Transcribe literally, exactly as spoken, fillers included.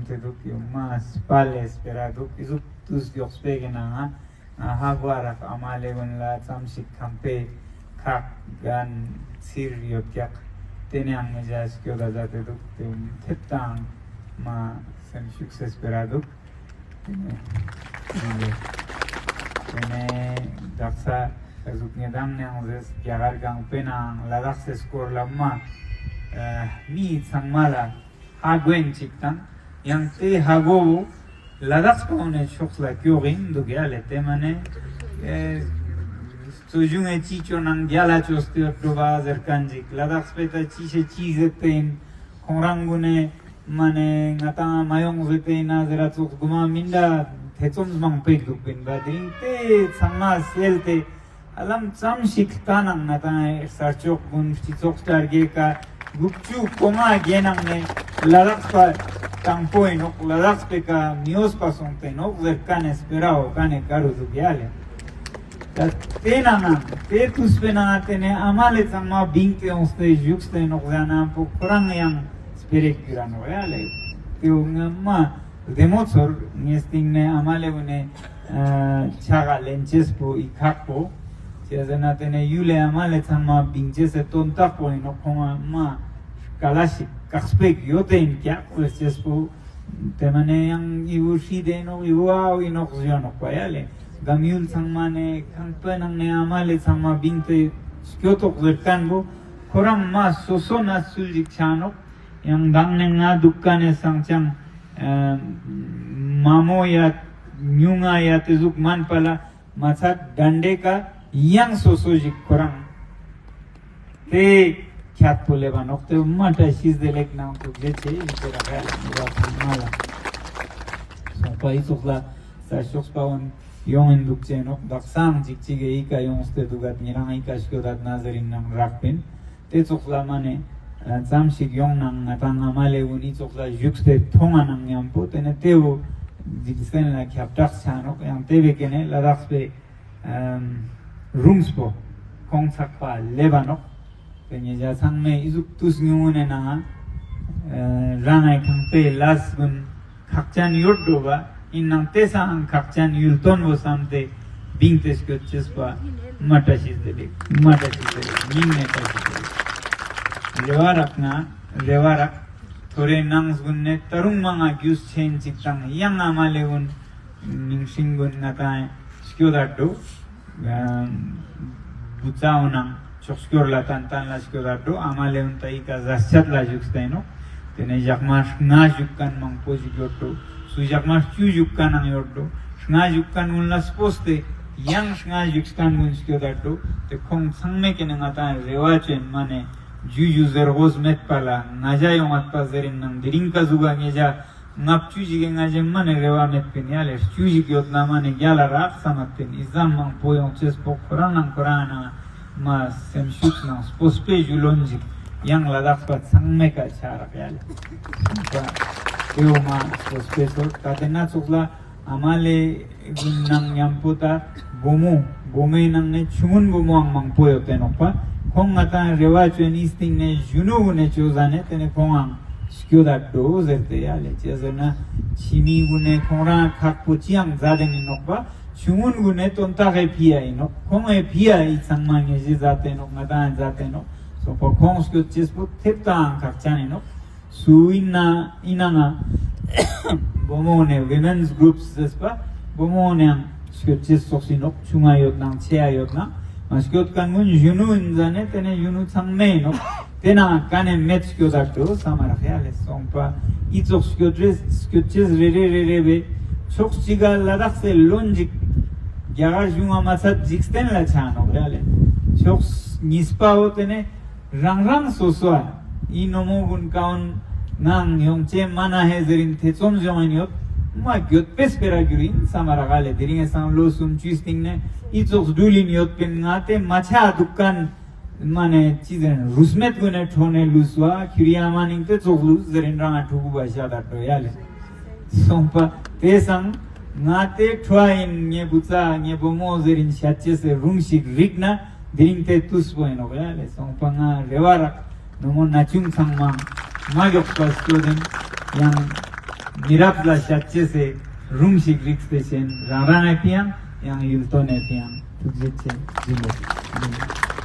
ཏེ་དུག་ཡོང་མ་སྤ་ལེ་སྤེ་ར་དུག་ཨི་ཟུག་ཏུས་ཡོག་སྤེ་གི་ནང་ང་ཧ་གོ་རག་ཨ་མ་ལེ་གུན་ལ་ཙམ་ཞིག་ཁང་པའི་ཁག་གན་ཚིར་ཡོད་ཀྱག། ཏེ་ནེ་ཨང་ངེ་ཇ་སྐྱོད་ད་ཛད་དེ་དུག་ཏེ་ཐེབས་དང་མ་སེམས་ཤུགས་སེ་སྤེ་ར་དུག། ཏེ་ནེ་ཏེ་ནེ་དག་ས་ཀ་ཟུག་ངེ་དང་ནེ་ཨང་ཟེར་རྒྱ་གར་གང་པོའི་ནང་ལ་དྭགས་སི་སྐོར་ལ་མ་མི་ཚང་མ་ལ་ཧ་གོ་ཨིན་ཅིག་དང་ཡང་ཏེ་ཧ་གོ་བོ་ལ་དྭགས་པ་འོ་ནེ་ཕྱོགས་ལ་ཀྱོག་ཨིན་དུག་ཡ་ལེ། ཏེ་མ་ནེ་ཨེ་གཙོ་གཞུང་ངི་ཅི་ཅོ་ནང་རྒྱ་ལ་ཅོས་ཏེ་ཡོད་འགྲོ་བ་ཟེར་ཁན་ཅིག་ལ་དྭགས་པའི་ད་ཅི་ཤེས་ཅི་ཟེར་ཏེ་ཨིན། ཁོང་རང་གུན་ནེ་མ་ནེ་ང་དང་མ་ཡོང་ཟེར་ཏེ་ཨིན་ན་ཟེར་ར་ཙོགས་གོ་མ་མི་འདྲ་ཐེ་ཚོམ་མང་པོ་དུག་པིན་པ། དེ་རིང་ཏེ་ཚང་མ་སེལ་ཏེ་ཨ་ལམ་ཙམ་ཞིག་ལྟ་ནང་ང་དང་ས་ཕྱོགས་གུན་སྤྱི་ཚོགས་དར་རྒྱས་ཀ་དགུ་བཅུ་གོ་ལྔ་གྱེན་ནང་ནེ་ལ་དྭགས་པ་དང་པོ་ཨིན་ནོག། ལ་དྭགས་པའི་ཀ་མི་འོས་པ་སོང་སྟེ་ནོག་ཟེར་ཁན་ནི་སྤེ་ར་འོ་ཁན་ནི་ཀ་རུ་དུག་ཡ་ལེ། ད་ཏེ་ནང་ང་ཏེ་ཏུས་པའི་ནང་ང་ཏེ་ནེ་ཨ་མ་ལེ་ཚང་མ་བིངས་ཏེ་ཡོངས་ཏེ་ཞུགས་ཏེ་ནོག་ཟེར་ན་པོ་ཁོ་རང་ཡང་སྤེ་ར་གྱུར་ར་ནོག་ཡ་ལེ། ཏེ་འོ་ངེ་མ་བདེ་མོ་ཚོར་ངེ་སྟིང་ནེ་ཨ་མ་ལེ་འོ་ནེ་ཨ་ཕྱག་ག་ལེན་ཅེས་པོ་ཨི་ཁག་པོ་ཅི་ཟེར་ན་ཏེ་ནེ་ཡུལ་ལེ་ཨ་མ་ལེ་ཚང་མ་བིང་ཅེས་སི་དོན་དག་པོ་ཨིན་ནོག། ཁོང་ཨ་མ་ཀ་ལ་ཞིག་ཀག་སྤེག་ཡོད་ཏེ་ཨིན་ཀྱག་ཟེར་ཅེས་པོ། ཏེ་མ་ནེ་ཡང་ཨི་བོ་ཧྲི་ཏེ་ཨིན་ནོག་ཨི་བོ་ཨ་བོ་ཨིན་ནོག་ཟེར་ནོག་པ་ཡ་ལེ། གམ་ཡུལ་ཚང་མ་ནེ་ཁང་པའི་ནང་ནེ་ཨ་མ་ལེ་ཚང་མ་བིང་སྟེ་སྐྱོད་ཐོག་ཟེར་ཁན་བོ་ཁོ་རང་མ་སོ་སོ་ན་སུལ་ཞིག་ཆ་ནོག། ཡང་མདང་ནེ་ང་དུག་ཀ་ནེ་སང་ཅང་ཨ་མ་མོ་ཡ་ཉུང་ང་ཡ་ཏེ་ཟུག་མན་པ་ལ། མ་ཚད་དགའ་འདྲེ་ཀ་ཡང་སོ་སོ་ཞིག་ཁོ་རང་ཏེ་ཁྱད་པོ་ལེབ་བ་ནོག། ཏེ་མ་བཀྲ་ཤིས་བདེ་ལེགས་ནང་ཐུགས་རྗེ་ཆེ་ཡིན་ཟེར་ར་ཁ་ཡ་ལ་ནི་བ་ཚང་མ་ལ་སོང་པ་ཨི་ཙོགས་ལ་ས་ཕྱོགས་པ་འོན་ཡོང་ཨིན་དུག་ཅེ་ནོག། དག་སང་ཅིག་ཅིག་གི་ཨི་ཀ་ཡོངས་ཏེ་དུག་ག་ཉེ་རང་ཨི་ཀ་སྐྱོད་ད་ན་ཟེར་ཨིན་ནང་རག་པིན། ཏེ་ཙོགས་ལ་མ་ནེ་ཙམ་ཞིག་ཡོང་ནང་ང་དང་ཨ་མ་ལེ་འོ་ནི་ཙོགས་ལ་བཞུགས་ཏེ་མཐོང་ང་ནང་ཉམ་པོ་ཏེ་ནེ་ཏེ་བོ་འཇིག་རྟེན་ལ་ཁྱབ་བསྒྲགས་ཆ་ནོག། ཡང་ཏེ་བེ་ཀེ་ནེ་ལ་དྭགས་པའི་རུམས་པོ་ཁོང་ཚགས་པ་ལེབ་བ་ནོག། ཏེ་ཉེ་ཞ་ཚང་མེ་ཨི་ཟུག་ཏུས་ཉུང་ངུན་ནེ་ནང་ང་རང་ངི་ཁང་པའི་ལས་གུན་ཁག་ཅན་ཡོད་འགྲོ་བ་ཨིན་ནང་ཏེ་སང་ཁག་ཅན་ཡུལ་དོན་བོ་སམ་སྟེ་བིང་སྟེ་སྐྱོད་ཅེས་པ་མ་བཀྲ་ཤིས་བདེ་ལེགས། མ་བཀྲ་ཤིས་བདེ་ལེགས། སྙིང་ནེ་བཀྲ་ཤིས་བདེ་ལེགས། རེ་བ་རག་ན་རེ་བ་རག། ཐོ་རེ་ནང་གུན་ནེ་ད་རུང་མང་ང་རྒྱུས་ཆེན་ཅིག་དང་ཡང་ཨ་མ་ལེ་གུན་མིང་སྲིང་གུན་ང་དང་སྐྱོད་ད་འགྲོ། བུ་ཚ་འོ་ནང་ཕྱོགས་སྐྱོར་ལ་ཏན་ཏན་ལ་སྐྱོད་ད་འགྲོ། ཨ་མ་ལེ་འོ་ན་ད་ཨི་ཀ་ཟས་ཆད་ལ་བཞུགས་ཏེ་ནོག། ཏེ་ནེ་ཞག་མ་ལྔ་བཞུགས་ཁན་མང་པོ་ཞིག་ཡོད་འགྲོ། སུ་ཞག་མ་བཅུ་བཞུགས་ཁན་ནང་ཡོད་འགྲོ། ལྔ་བཞུགས་ཁན་གུན་ལ་སྤོས་ཏེ་ཡང་ལྔ་བཞུགས་ཁན་གུན་སྐྱོད་ད་འགྲོ། ཏེ་ཁོང་ཚང་མེ་ཀེ་ནེ་ང་དང་རེ་བ་ཅོ་ཨིན། མ་ནེ་ཇུ་ཇུ་ཟེར་གོས་མེད་པ་ལ་ང་ཞ་ཡོང་ངད་པ་ཟེར་ཨིན་ནང་དེ་རིང་ཀ་ཟུག་ག་ཉེ་ཞ་ལྔ་བཅུ་ཞིག་གི་ང་ཞེ་མ་ནེ་རེ་བ་མེད་པིན་ཡ་ལེ། བཅུ་ཞིག་ཡོད་ན་མ་ནེ་རྒྱ་ལ་རག་ས་མ་པིན། ཨི་ཙམ་མང་པོ་ཡོང་ཅེས་པོ་ཁོ་རང་ནང་ཁོ་རང་ནང་མ་སེམས་ཤུགས་ནང་སྤོས་པའི་ཞུ་ལོན་ཞིག་ཡང་ལ་དྭགས་པ་ཚང་མེ་ཀ་ཆ་རག་ཡ་ལེ། ཏེ་བོ་མ་སྤོས་པའི་སོ་ད་ཏེ་ན་ཙོགས་ལ་ཨ་མ་ལེ་གུན་ནང་ཉམ་པོ་ད་བུ་མོ་བུ་མོའི་ནང་ནེ་ཆུང་ངུན་བུ་མོའང་མང་པོ་ཡོད་ཏེ་ནོག་པ། ཁོང་ང་དང་རེ་བ་ཅོ་ཨིན་སྟིང་ནེ་གཞོན་ནུ་གུན་ནེ་ཅོ་ཟ་ནེ་ཏེ་ནེ་ཁོང་ངང་སྐྱོད་ད་འགྲོ་ཟེར་ཏེ་ཡ་ལེ། ཅི་ཟེར་ན་ཕྱི་མི་གུན་ནེ་ཁོང་རང་ཁག་པོ་ཅི་ཡང་མཛད་དེ་ནི་ནོག་པ། ཆུང་ངུན་གུན་ནེ་དོན་དག་གི་ཕི་ཡ་ཨིན་ནོག། ཁོང་ངི་ཕི་ཡ་ཨི་ཚང་མ་ངེ་ཞེ་མཛད་དེ་ནོག། ང་དང་མཛད་དེ་ནོག། སོང་པ་ཁོང་སྐྱོད་ཅེས་པོ་ཐེབས་དང་ཁག་ཅན་ཨིན་ནོག། སུ་ཨིན་ན་ཨིན་ན་ང་བུ་མོ་ནེ་women's groups ཟེར་པ་བུ་མོ་ནེ་ཡང་སྐྱོད་ཅེས་ཙོགས་ཨིན་ནོག། ཆུང་ང་ཡོད་ནང་ཆེ་ཡ་ཡོད་ནང་མ་སྐྱོད་ཁན་གུན་གཞོན་ནུ་ཨིན་ཟ་ནེ་ཏེ་ནེ་གཞོན་ནུ་ཚང་མེ་ཨིན་ནོག། ཏེ་ནང་ཀ་ནེ་མེད་སྐྱོད་ད་འགྲོ་ས་མ་རག་ཡ་ལེ། སོང་པ་ཨི་ཙོགས་སྐྱོད་རེ་སྐྱོད་ཅེས་རེ་རེ་རེ་རེ་བེ་ཕྱོགས་གཅིག་ག་ལ་དྭགས་སི་ལོན་ཞིག་རྒྱ་གར་གཞུང་ང་མ་ཚད་འཇིག་རྟེན་ལ་ཆ་ནོག་ཡ་ལེ། ཕྱོགས་གཉིས་པའོ་ཏེ་ནེ་རང་རང་སོ་སོ་ཨ་ཨི་ནོ་མོ་གུན་ཀ་འོན་ནང་ཡོང་ཅེས་མ་ན་ཧེ་ཟེར་ཨིན་ཐེ་ཚོམ་ཡོང་ཨིན་ཡོད། མ་གྱོད་པེ་སྤེ་ར་གྱུར་ཨིན་ས་མ་རག་ལེ། དེ་རིང་སང་ལོ་སུམ་ཅུའི་སྟིང་ནེ་ཨི་ཙོགས་འགྲུལ་ཨིན་ཡོད་པིན། ང་ཏེ་མ་ཆ་དུག་ཁན་མ་ནེ་ཅི་ཟེར་རུས་མེད་གུན་ནེ་ཁྲོ་ནེ་ལུས་བ་ཁྱུར་ཡ་མ་ནིང་ཏེ་ཙོགས་ལུས་ཟེར་ཨིན་རང་ང་ཕྲུ་གུ་བ་ཤ་ད་འགྲོ་ཡ་ལེ། སོང་པ་ཏེ་སང་ང་ཏེ་ཁྲོ་ཨིན་ངའི་བུ་ཚ་ངའི་བུ་མོ་ཟེར་ཨིན་ཤད་ཅེས་སི་རུང་ཞིག་རིག་ན་དེ་རིང་ཏེ་ཏུས་པོ་ཨིན་ནོག་ཡ་ལེ། སོང་པ་ང་རེ་བ་རག་ནོ་མོ་ན་ཆུང་ཚང་མ་མ་གྱོགས་པ་སྐྱོད་དེན་ཡང་ མི་རབས་ལ་ཤད་ཅེས་སི་རུམ་ཞིག་རིགས་ཏེ་ཅན་རང་རང་ངི་ཕིའ་ཡང་ཡུལ་དོན་ནི་ཕིའ་ཐུགས་རྗེ་ཆེ། ཇུ་ལེ།